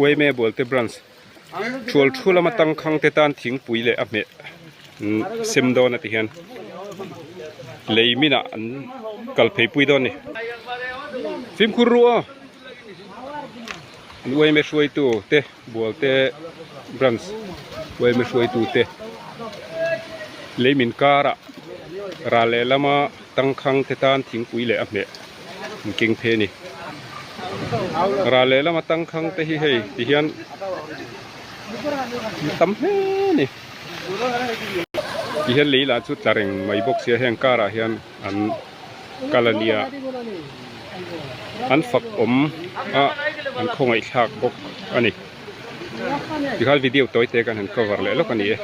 Uaime Bualte Branch Thual thu lama tangkhang te tan thingpui leh a hmeh sem dawn a ti hian lei minah an kal phei pui dawn a ni. Fimkhur ru aw! An uaime hruaitu te Bualte Branch uaime hruaitu te lei min karah ral leh lama tangkhang te tan thingpui leh a hmeh an keng phei a ni. Ral leh lama tangkhang te hi hei ti hian an tam hle a ni. Ti hian lei lah chu tla reng mai bawk sia heng karah hian an kal a nia an fak awm a an khawngaih thlak bawk a ni. Tikhan video tawi te kan han cover leh lawk a ni e.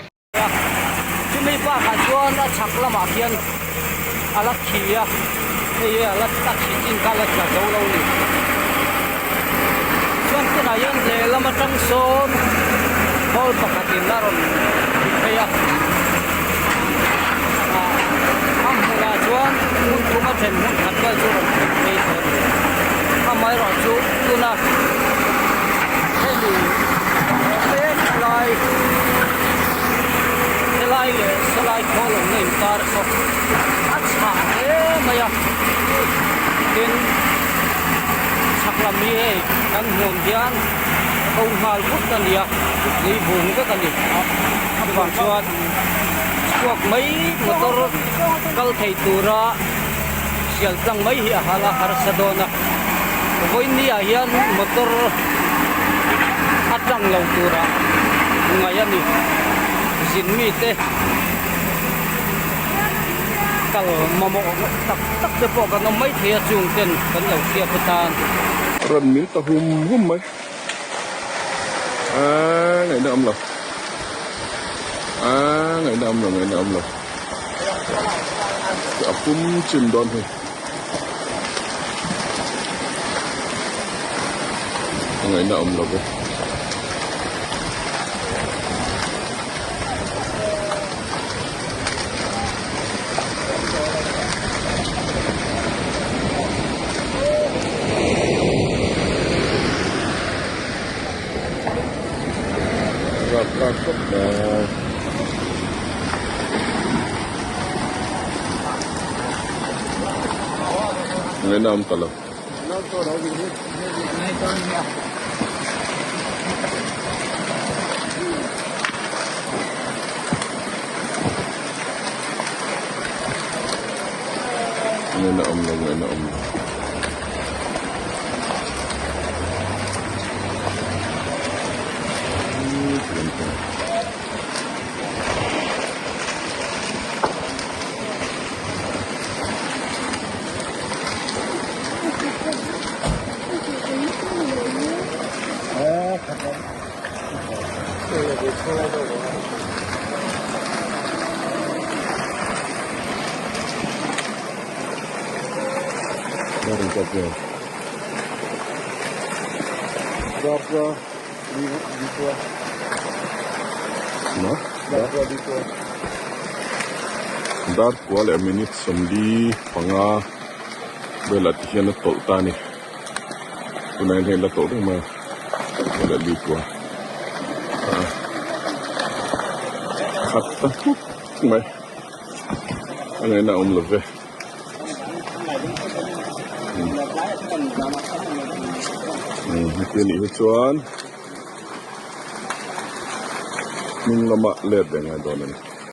Chumi bakah chuan a chhak lamah khian a la khi a, hei hi a la a khi chin kha a la tla zo lo a ni. Chuan tunah hian lehlam atang sawn khawl pakhatin a rawn ti phei a, ah a hmunah chuan hmun thum a then hmun khat vel chu rawn thleng phei tawh a ni. Amaherawhchu tuna hemi mek lai helai leh sawlai khawl awmna inkar saw a chhah hle mai a tin chhak lam hi hei kan hmuam hian ko nghal vut a ni a lei vung vek a ni chuvang chuan chhuak mai motor kal thei tura sial tlang mai hi a hal a harsa dawn a vawiin ah hian motor a tlang lo tura ngaih a ni zin mite kal mamawh tak tak te pawh kan awm maithei a chung ten kan lo hriat atan. Rawn mil ta hum hum mai aaa ngaihna awm lo aaa ngaihna awm lo ngaihna awm lo a pum chim dawn hi. A ngaihna awm lo ve. Rapthlak khawp mai. Ngaihna awm ta lo. Ngaihna awm lo, ngaihna awm lo. Dar kua leh minute 45 velah ti hian a tawlh ta a ni tunah hian hei la tawlh reng mai a kua leh li kua ah khat ta hmuk mai a ngaihna a awm lo ve. Heti anih hi chuan hnung lamah let reng a dawn a ni.